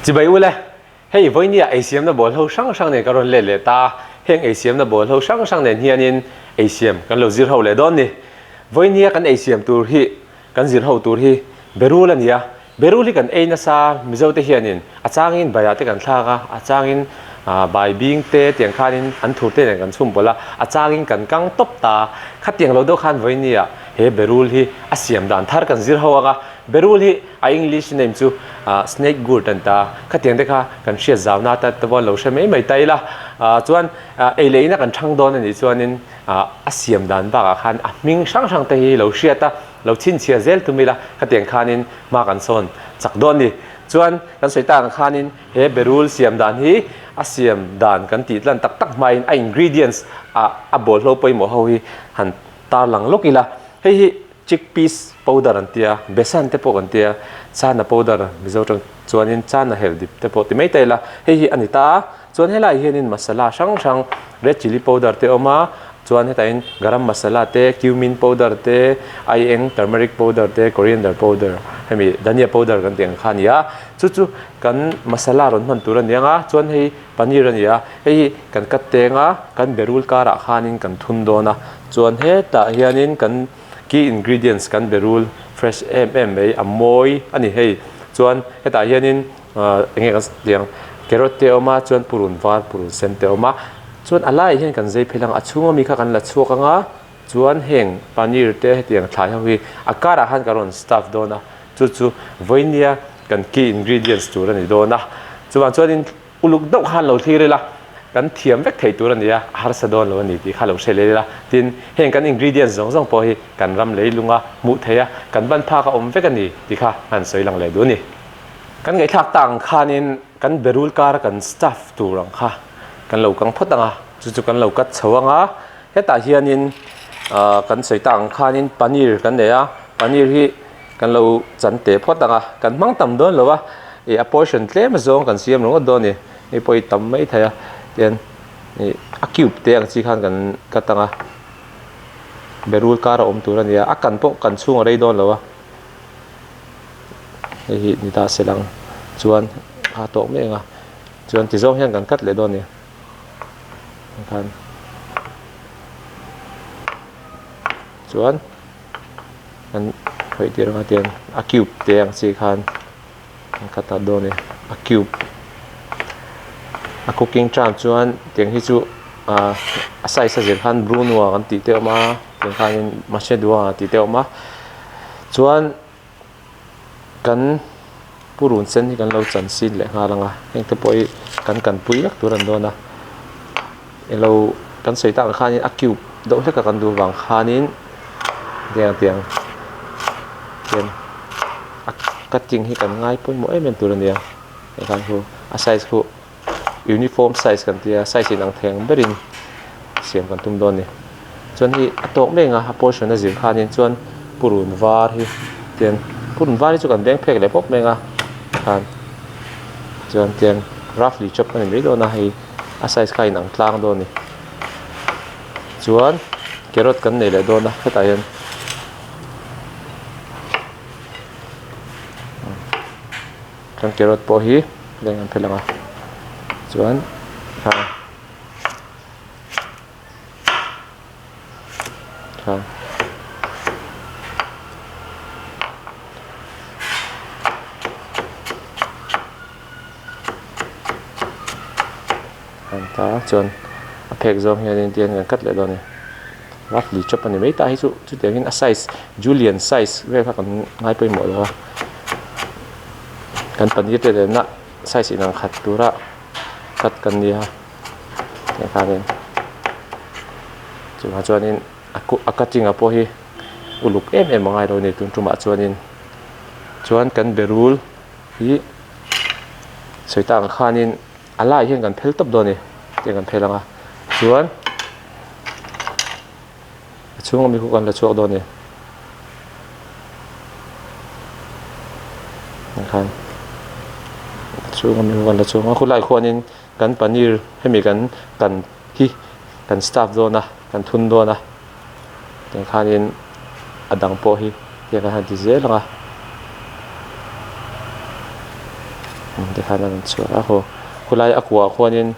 Chibai ule, hei vawinia eisiamna bawl ho hrang hrang nen ka rawn let leh ta a, heng eisiamna bawl ho hrang hrang nen hianin eisiam kan lo zir ho leh dawn ni. Vawinia kan eisiam tur hi kan zir ho tur hi berul a ni a, Berul hi kan ei nasa, Mizo te hianin a changin baiah te kan thlak a, a changin bai bing te tiang khanin an thur te nen kan chhum pawlh a, a changin kan kang tawp ta. Khatiang lo deuh khan vawinia he berul hi a siam dan thar kan zir ho ang a, berul hi a English name chu snake gourd an ta, khatiang te kha kan hriat zau na ta te pawh an lo hre mai mai ta ila. Chuan ei leh ina kan thang dawn a nih chuanin a siam dan bakah khan a hming hrang hrang te hi lo hriat a, Lo chhinchhiah zel tum ila, khatiang khanin hma kan sawn chak dawn ni. Chuan kan sawi tak ang khanin he berul siam dan hi a siam dan kan tih tlan tak tak hmain a ingredients ah a bawlhlo pawimawh ho hi han tarlang lawk ila. Hei hi chickpeas powder an tia, besan te pawh kan tia, chana powder Mizo tang chuanin chana hel dip te pawh ti mai ta ila hei hi a ni ta a. Chuan helaiah hianin masala hrang hrang red chilli powder te a awm a, chuan hetah garam masala te, cumin powder te, aieng turmeric powder te, coriander powder hemi dhania powder kan tih ang kha a ni a, chu chu kan masala rawn hman tur a ni ang a, chuan hei paneer a ni a, hei hi kan cut teng a, kan berul karah khanin kan thun dawn a, chuan hetah hianin kan key ingredients kan berul fresh em em mai a mawi a ni hei, chuan hetah hianin. Ahh enge kan tih ang carrot te a awm a chuan purun var purun sen te a awm a chuan a laiah hian kan zai phei lang a chhunga mi kha kan la chhuak ang a chuan heng paneer te hetiang thlai ho hi a karah khan kan rawn stuff dawn a chu chu vawinia kan key ingredients tur a ni dawn a chuvang chuanin uluk deuh khan lo thlir ila kan thiam vek thei tur a ni a a harsa dawn lo a ni tih kha lo hre leh ila tin heng kan ingredients zawng zawng pawh hi kan ram leilunga hmuh theih a kan ban phak a awm vek a ni tih kha han sawi lang leh duh a ni. Kan ngaihthlak tak ang khanin kan berul kara kan staff tur ang kha kan lo kang phawt ang a, chu chu kan lo cut chho ang a, hetah hianin ah kan sawi tak ang khanin paneer kan nei a, paneer hi kan lo chan teh phawt ang a, kan hmang tam dawn lo a, ih a portion tlem azawng kan siam ringawt dawn a ni, hei pawh hi tam mai thei a, tihian ih a cube te ang chi khan kan cut ang a, berul kara awm tur a ni a, a kan pawh kan chhung a rei dawn lo a. Hei hi ni ta se lang chuan a tawk mek ang a chuan ti zawng hian kan cut leh dawn a ni khan chuan kan khawih tir anga tiang a cube te ang chi khan kan cut a dawn a ni a cube a cooking time chuan tiang hi chu ah a size a zir khan brunua kan tih te a awm a tiang khanin macedua tih te a awm a chuan. Kan purun sen hi kan lo chan sin leh nghal ang a, heng te pawh hi kan kanpui vek tur a ni dawn a, ilo kan sawi tak ang khanin a cube deuh hlek a kan duh vang khanin tiang tiang hian a cutting hi kan ngai pawimawh em em tur a ni a, hei khan khu a size khu uniform size kan tia size inang thei ang berin siam kan tum dawn a ni chuan hei a tawk mek a a portion a zir khanin chuan purun var hi tian purun var hi chu kan beng phek leh pawp mek a khan chuan tian roughly chop a ni mai dawn a hei a size kha a inang tlang dawn a ni chuan carrot kan nei leh dawn a hetah hian. Kan carrot pawh hi leng an phel ang a chuan kha kha an ta chuan a phek zawng hianin tian kan cut leh dawn a ni roughly chop a ni mai ta hi chu chutiangin a size julian size vel kha kan ngai pawimawh lo a kan paneer te lehna size inang khat tura cut kan ni a tiang khanin chuvang chuanin a a cutting ah pawh hi uluk em em a ngai lo a ni tun tumah chuanin chuan kan berul hi sawi tak ang khanin a laiah hian kan phel tawp dawn a ni tiang kan phel ang a chuan a chhung ami khu kan la chhuak dawn a ni khan a chhung ami khu kan la chhuak a khulai khuanin kan paneer hemi kan kan hi kan stuff dawn a kan thun dawn a tiang khanin a dang pawh hi tiang kan han ti zel ang a. Tikhan a rawn chhuah a haw khulai a kuah khuanin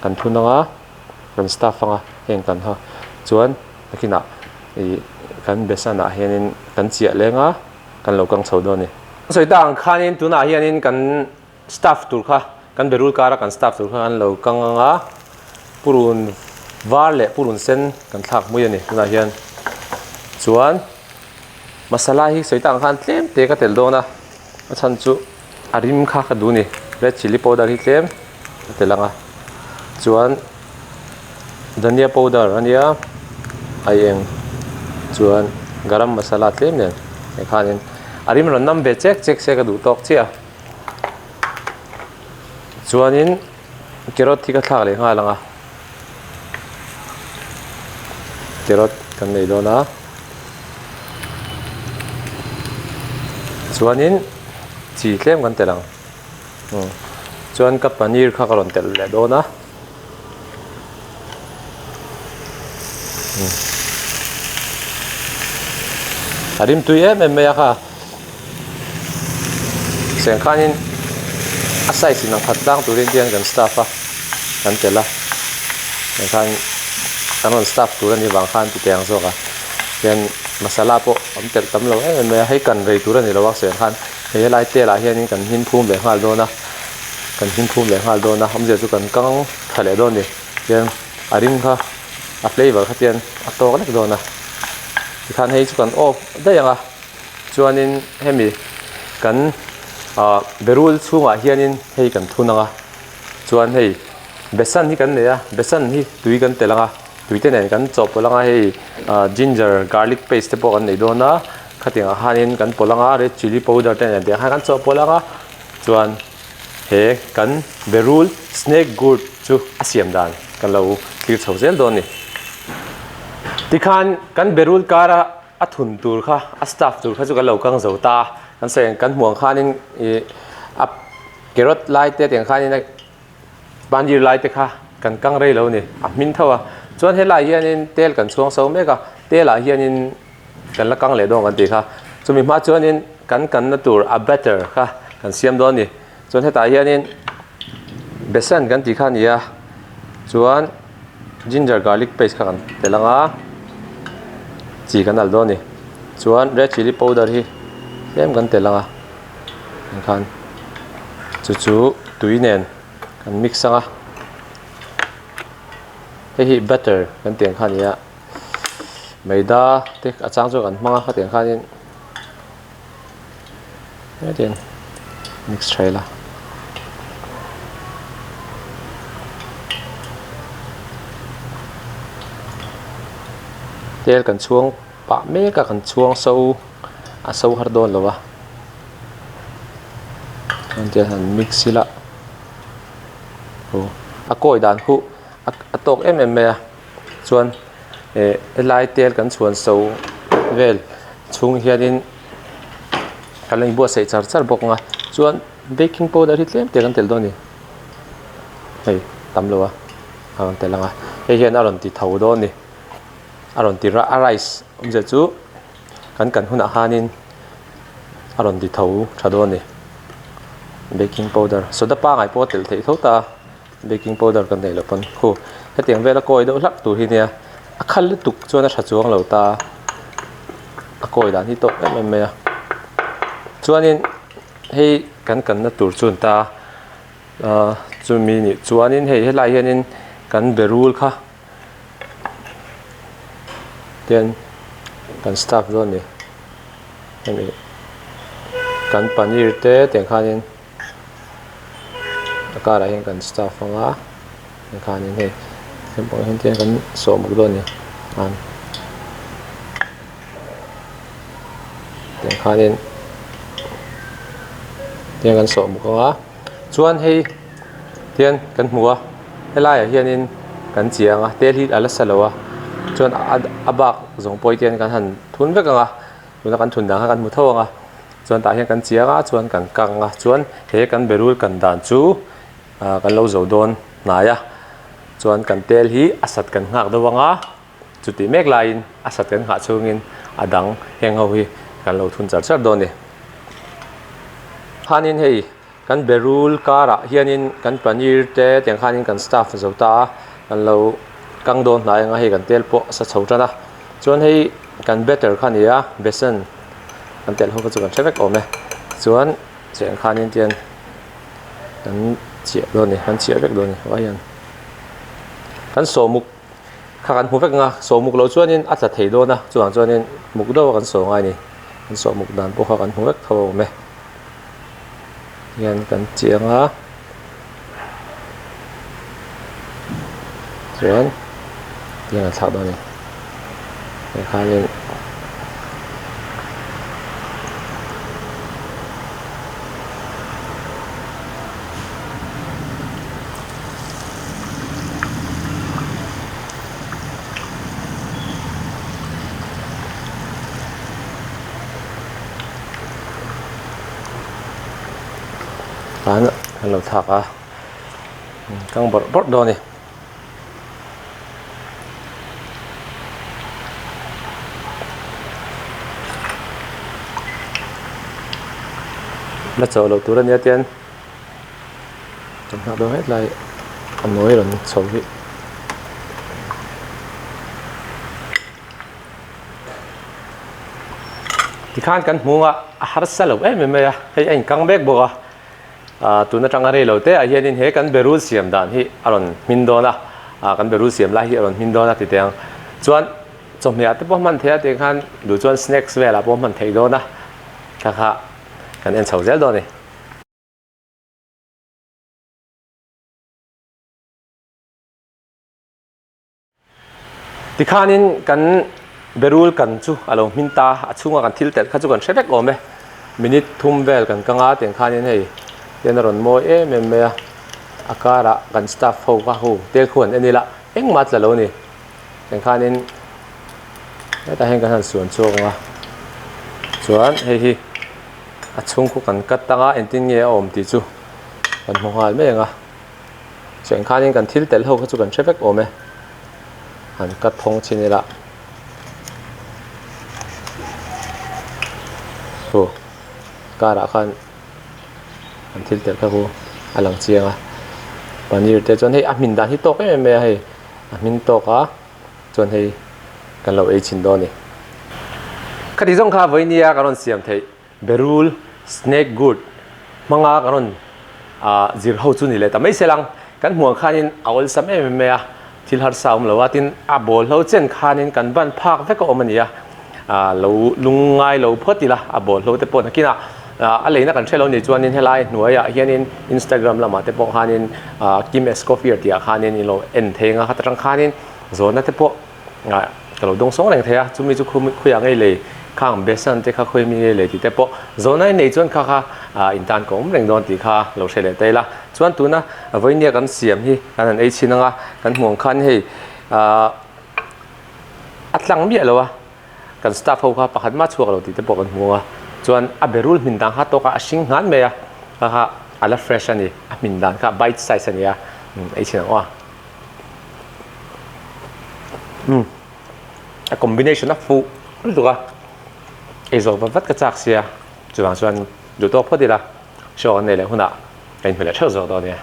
kan thun ang a kan staff ang a heng kan ha chuan nakinah ih kan besan ah hianin kan chiah leng a kan lo kang chho dawn a ni. Sawi ta ang khanin tunah hianin kan staff tur kha kan berul kara kan staff tur kha kan lo kang ang a purun var leh purun sen kan thlak hmui a ni tunah hian chuan masala hi sawi ta ang khan tlem te ka tel dawn a a chhan chu a rim kha ka duh a ni red chilli powder hi tlem ka tel ang a chuan dhania powder a nia a eng chuan garam masala tlem nen eh khanin a rim rawn nam ve chek chek se ka duh tawk chiah a. Chuanin carrot hi ka thlak leh nghal ang a carrot kan nei dawn a chuanin chi tlem kan telh ang chuan ka paneer kha ka rawn telh leh dawn a. A rim tui em em mai a kha seng khanin a size in ang khat tlang turin hian kan staff a kan telh a tiang khan kan rawn staff tur a nih vang khan ti teh ang zawk a hian masala pawh awm telh tam lo em em mai a hei kan rei tur a ni lo a seng khan hei helai tel ah hianin kan hnim phum leh nghal dawn a kan hnim phum leh nghal dawn a awmzia chu kan kang tha leh dawn a ni tian a rim kha a flavour kha chian a tawk lek dawn a tikhan hei chu kan off daih ang a chuanin hemi kan ah berul chhungah hianin hei kan thun ang a chuan hei besan hi kan nei a besan hi tui kan telh ang a tui te nen kan chawhpawlh ang a hei ah ginger garlic paste te pawh kan nei dawn a khatiang ah khanin kan pawlh ang a red chilli powder te nen tiang khan kan chawhpawlh ang a chuan he kan berul snake gourd chu a siam dan kan lo thlir chho zel dawn a ni. Tikhan kan berul kara a thun tur kha a staff tur kha chu kan lo kang zo ta a, kan sawi ang kan hmuh ang khanin ih a carrot lai te tiang khanin a paneer lai te kha kan kang rei lo a ni a hmin tho a chuan helai hianin tel kan chhuang so mek a tel ah hianin Kan la kang leh dawn kan tih kha. Chumi hma chuanin kan kanna tur a batter kha kan siam dawn a ni. Chuan hetah hianin besan kan tih kha a ni a, chuan ginger garlic paste kha kan tel ang a, chi kan alh dawn a ni. Chuan red chilli powder hi tlem kan tel ang a, tikhan chu chu tui nen kan mix ang a, hei hi batter kan tih ang kha a ni a. Maida te a chang chu kan hmang a khatiang khanin hetiang mix tha ila. Tel kan chhuang pah mek a kan chhuang so a so har dawn lo a chuan tiang han mix ila aw a kawi dan khu a tawk em em mai a. Chuan eh helai tel kan chhuan so vel chhung hianin kan lo inbuatsaih char char bawk ang a chuan baking powder hi tlem te kan tel dawn a ni hei tam lo a a rawn tel ang a hei hian a rawn ti tho dawn a ni a rawn ti a rice awmzia chu kan kan hunah khanin a rawn ti tho tha dawn a ni baking powder soda pangai pawh a telh theih tho ta a. Baking powder kan neih loh pawn khu hetiang vela kawi deuh hlak tur hi nia a khal lutuk chuan a tha chuang lo ta a kawi dan hi tawk em em mai a chuanin hei kan kanna tur chu an ta a chumi nih chuanin hei helai hianin kan berul kha tian kan staff dawn a ni hemi kan paneer te tiang khanin. A karah hian kan staff ang a tikhanin hei hemi hian tihian kan sawh bawk dawn a ni an tikhanin tihian kan sawh bawk ang a chuan hei tihian kan hmu a helaiah hianin kan chiang a tel hi a la sa lo a chuan a bak zawng pawh hi tihian kan han thun vek ang a. Tuna kan thun dan kha kan hmu tho ang a, chuan tah hian kan chiang a chuan kan kang a, chuan he kan berul kan dan chu ah kan lo zo dawn hnai a, chuan kan tel hi a sat kan nghak deuh ang a, chutih mek laiin a sat kan nghah chhungin a dang heng ho hi kan lo thun char char dawn a ni. Khanin hei. Kan berul karah hianin kan paneer te tiang khanin kan stuff zo ta a, kan lo kang dawn hnai anga hei kan tel pawh a sa chho tan a. Chuan hei kan batter kha a ni a, besan kan telh ho kha chu kan hre vek awm e. Chuan cheng khanin tian kan chiah dawn a ni, kan chiah vek dawn a ni vai hian. Kan sawmuk kha kan hmu vek ang a, sawmuk loh chuanin a tla thei dawn a, chuvang chuanin muk deuh a kan saw ngai a ni. Kan sawmuk dan pawh kha kan hmu vek tho awm e. Hian kan chiang a chuan tiang an thlak dawn a ni hei khanin Tan an lo thlak a kang bawrh bawrh dawn a ni. La chauh loh tur a nia tian kan nghak dawn hetlai a nawi rawn chho hi. Tikhan kan hmung a a harsa lo em em mai a hei a inkang mek bawk a ah tun atanga rei lo te ah hianin he kan berul siam dan hi a rawn hmin dawn a ah kan berul siam lai hi a rawn hmin dawn a ti teh ang chuan chawhmeh ah te pawh hman theih a tih khan duh chuan snacks velah pawh hman theih dawn a kha kha kan en chho zel dawn a ni. Tikhanin kan berul kan chu a lo hmin ta, a chhunga kan thil telh kha chu kan hre vek awm e. Minute thum vel kan kang a, tiang khanin hei hian a rawn mawi em em mai a, a karah kan staff ho kha ho tel khu han en ila engmah tla lo a ni. Tiang khanin hetah hian kan han suan chhuak ang a, chuan hei hi a chhung khu kan cut ang a, engtin nge a awm tih chu kan hmu nghal mai ang a. Cheng khanin kan thil telh ho kha chu kan hre vek awm e. Han cut thawng chin ila. Hu karah khan an thil telh kha hu a lang chiang a. Paneer te chuan hei a hmin dan hi tawk em em mai a hei. A hmin tawk a chuan hei kan lo ei chhin dawn a ni. Khati zawng kha vawinia kan rawn siam theih. Berul, snake gourd, hmanga kan rawn zir ho chu ni leh ta mai se lang. Kan hmuh ang khanin a awlsam em em mai a, thil harsa a awm lo a, tin a bawl hlo chen khanin kan ban phak vek a awm a ni a, lo lung ngai lo phawt ila a bawl hlo te pawh nakinah a leina kan hre lo ni chuanin helai hnuaiah hianin Instagram lamah te pawh khanin Kim Escoffier tihah khanin in lo en thei ang a, khat atang khanin zawhna te pawh Ka lo dawng sawng reng thei a, chumi chu khawiah ngei lei khang besan te kha khawi mi ngei lei tih te pawh zawhna in nei chuan kha kha in tan ka awm reng dawn tih kha lo hre leh ta ila. Chuan tuna vawinia kan siam hi kan han ei chhin anga kan hmuh ang khan hei a tlang miah lo a, kan staff ho kha pakhat mah chhuak lo tih te pawh kan hmu ang a, chuan a berul hmin dan kha tawkah a hring nghan mai a, kha kha a la fresh a ni, a hmin dan kha bite size a ni a, ei chhin ang aw. Umm a combination a fuh lutuk a ei zawh vat vat ka chak sia chuvang chuan duh tawk phawt ila show an nei leh hunah ka inhmu leh theuh zawk dawn nia.